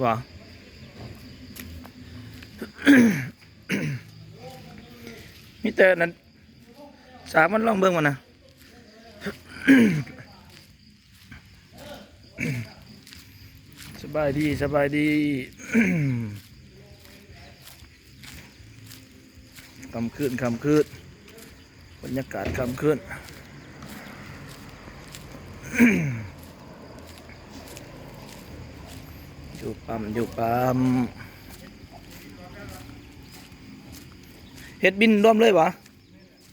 ວ່າ ມີແຕ່ນັ້ນ ສາກມັນລອງເບິ່ງມັນນະ. ສະບາຍດີ ສະບາຍດີ. ຄ່ຳຄືນ ຄ່ຳຄືນ ບັນຍາກາດຄ່ຳຄືນ ຢູ່ປ້ຳ ຢູ່ປ້ຳ. ເຮັດບິນລວມເລີຍຫວາ?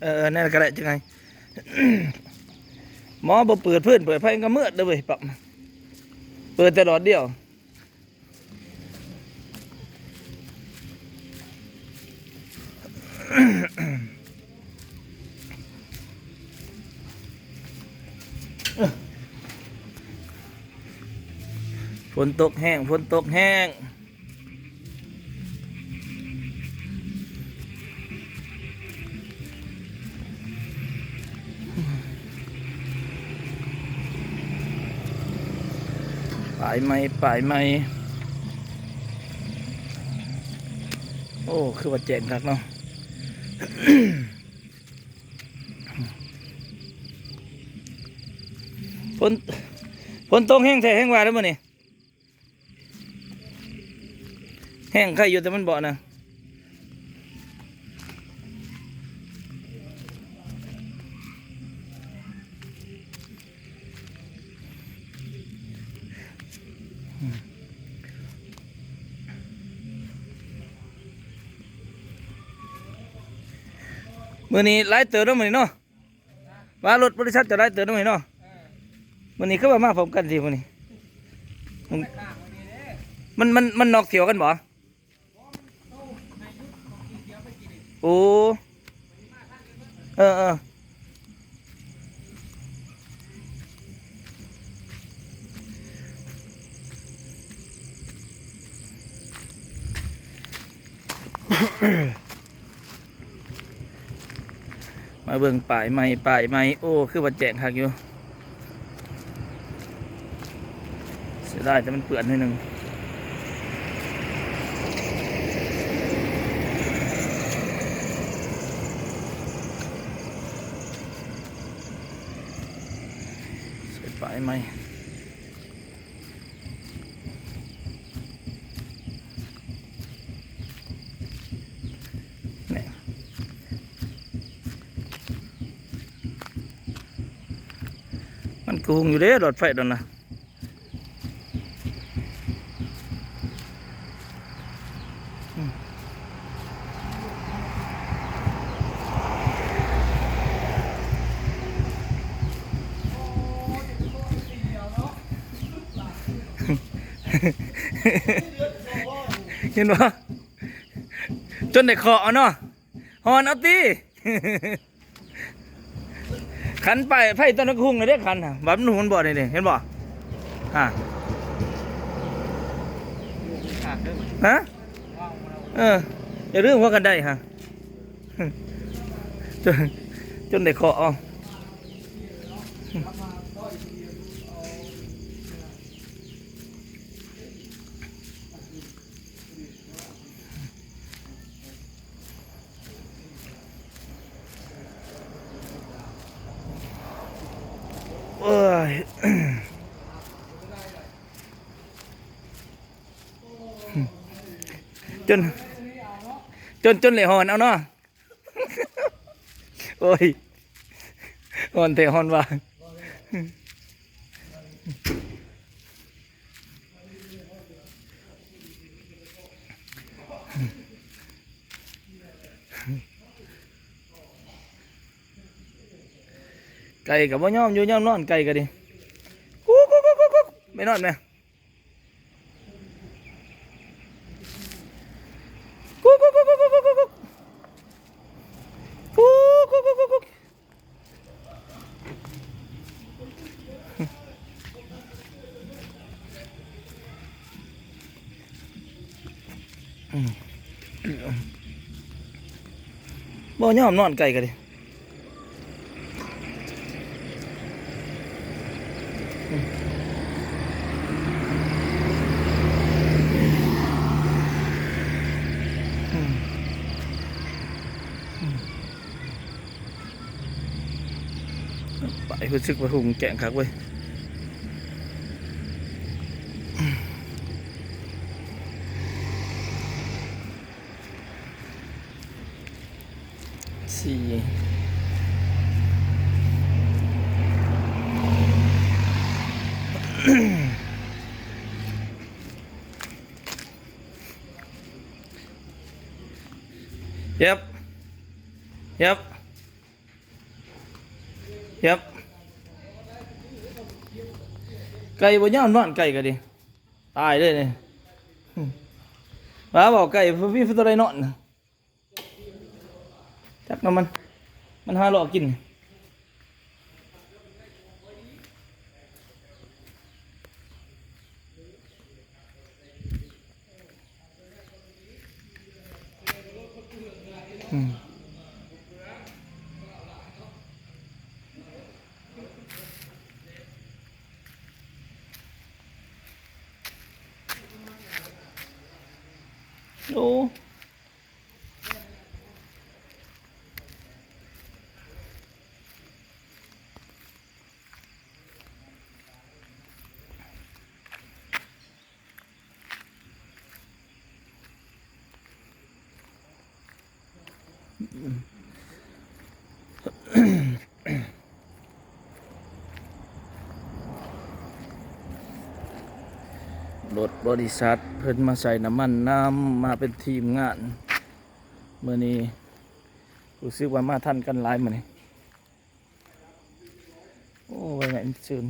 ເອີ ແນວນັ້ນກະໄດ້ ຈັ່ງໃດ ໝໍບໍ່ເປີດເພີ້ນເປີດໄຟກະມືດເດີເວີຍ ປັບ ເປີດແຕ່ຫຼອດດຽວ. ຝົນຕົກແຮງ ຝົນຕົກແຮງ. ປ້າຍໃໝ່ ປ້າຍໃໝ່. ໂອ້ ຄືວ່າແຈ້ງຄັກເນາະ. ຝົນ ຝົນຕົກແຮງແທ້ແຮງວ່າເດີມື້ນີ້. ແຮງໄຄຢູ່ ແຕ່ມັນເບາະນະ. ມື້ນີ້ຫຼາຍເຕີບເນາະ ມື້ນີ້ເນາະ. ວ່າລົດບໍລິສັດເຈົ້າຫຼາຍເຕີບເນາະມື້ນີ້ເນາະ. ມື້ນີ້ຄືວ່າມາພ້ອມກັນຕິມື້ນີ້. ມັນ ມັນ ມັນນອກຖ້ຽວກັນບໍ່? ໂອ້ ເອີ ເອີ. ມາເບິ່ງປ້າຍໃໝ່ ປ້າຍໃໝ່. ໂອ້ ຄືວ່າແຈ້ງຄັກຢູ່. ເສຍດາຍແຕ່ມັນເປື້ອນໜ້ອຍໜຶ່ງ. ໃສ່ປ້າຍໃໝ່. ນີ້ ມັນກະຮຸ່ງຢູ່ເດ້ ຫຼອດໄຟໂດນນະ. ເຫັນບໍ່? ຈົນໄດ້ເຄາະເອົາເນາະ. ຮ້ອນເອົາຕິ. ຂັນປ້າຍໄຟຕອນນັ້ນກະຮຸ່ງເດ້ ຂັນນະ ບາດມັນຫຸ່ນບໍ່ນີ້ເດ້ ເຫັນບໍ່? ຮະ ຮະ ເອີ ຢ່າລືມຫົວກັນໄດຮະ. ຈົນ ຈົນໄດ້ເຄາະເອົາ. ໂອ້ຍ ຈົນ ຈົນ ຈົນໄດ້ຮ້ອນເອົາເນາະ. ໂອ້ຍ ຮ້ອນແທ້ຮ້ອນວ່າ. ໄກ່ກະບໍ່ຍອມຢູ່ຍອມນອນ ໄກ່ກະດີ ກຸກກຸກກຸກກຸກ ໄປນອນແມະ. ບໍ່ຍອມນອນ ໄກ່ກະດີ. ອືມ ອືມ ຮູ້ສຶກວ່າຫຸງແກງຄັກເວີຍ. ສີ່ ເຢັບ ເຢັບ ເຢັບ. ໄກ່ບໍ່ຍອມນອນ ໄກ່ກໍດີ ຕາຍເລີຍນີ້. ວ່າເວົ້າໄກ່ ມີຜູ້ໃດນອນ ຈັກນຳມັນ ມັນຫາເລາະກິນ. ອືມ ໂອ້. ລົດບໍລິສັດເພິ່ນມາໃສ່ນ້ຳມັນນຳ ມາເປັນທີມງານ. ມື້ນີ້ຮູ້ສຶກວ່າມາທັນກັນຫຼາຍມື້ນີ້. ໂອ້ ໃບໄມ້ມັນຊື່ນ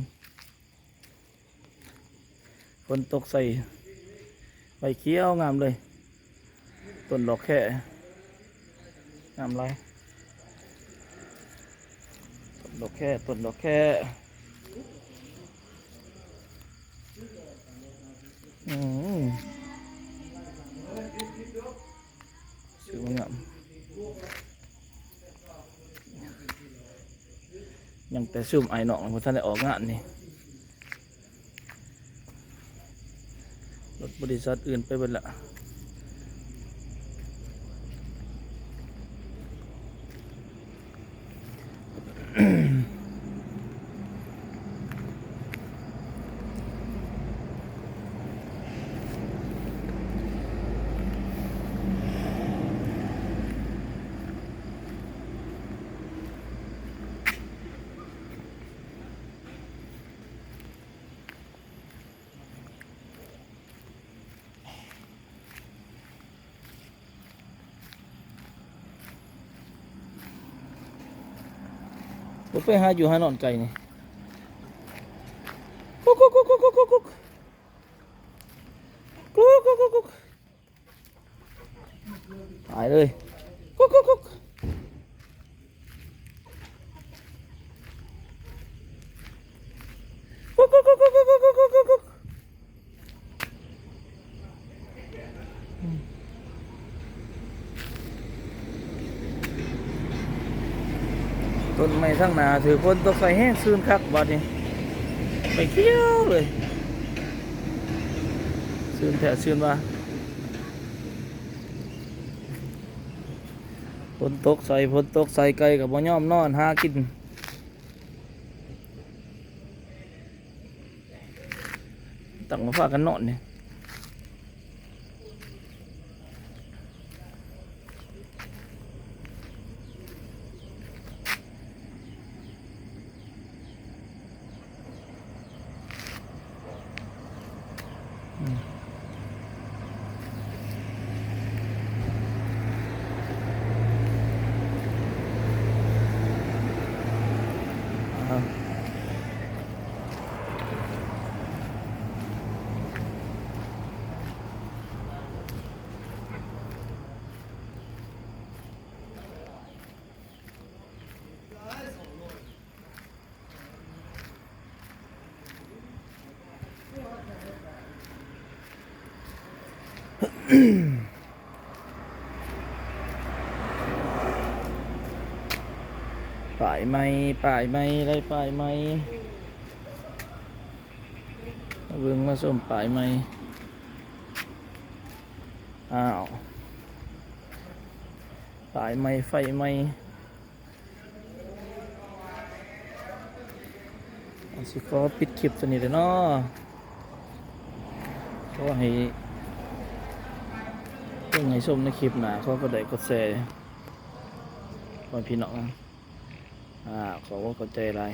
ຝົນຕົກໃສ່ ໃບຂຽວງາມເລີຍ. ຕົ້ນດອກແຄງາມຫຼາຍ ຕົ້ນດອກແຄ ຕົ້ນດອກແຄ. ອືມ ຊື່ງາມ. ຍັງແຕ່ຊຸມອ້າຍນ້ອງບໍ່ທັນໄດ້ອອກງານນີ້ ລົດບໍລິສັດອື່ນໄປເບິດລະ. ບໍ່ໄປຫາຢູ່ຫານອນໄກ່ນີ້ ກຸກ ກຸກ ກຸກ ກຸກ ກຸກ ກຸກ ກຸກ ກຸກ ກຸກ ກຸກ ຕາຍເລີຍ ກຸກ ກຸກ ກຸກ ກຸກ ກຸກ ກຸກ ກຸກ ກຸກ. ຕົ້ນໄມ້ທາງໜ້າຖືກຝົນຕົກໃສ່ແຮງ ຊື່ນຄັກບາດນີ້ ໃບຂຽວເລີຍ ຊື່ນແທ້ຊື່ນວ່າ. ຝົນຕົກໃສ່ ຝົນຕົກໃສ່ ໄກ່ກໍບໍ່ຍອມນອນຫາກິນ ຕັ້ງມາພາກັນນອນນີ້. ປ້າຍໃໝ່ ປ້າຍໃໝ່ ໄດ້ປ້າຍໃໝ່ ມາເບິ່ງມາຊົມປ້າຍໃໝ່. ອ້າວ ປ້າຍໃໝ່ ໄຟໃໝ່. ຊິຂໍປິດຄລິບໂຕນີ້ແຫຼະເນາະ. ຂໍໃຫ້ເບິ່ງໃຫ້ຊົມໃນຄລິບໜ້າ. ຂໍກົດໄລກ໌ກົດແຊໃຫ້ພີ່ນ້ອງ. ອາ ຂໍຂອບໃຈຫຼາຍ.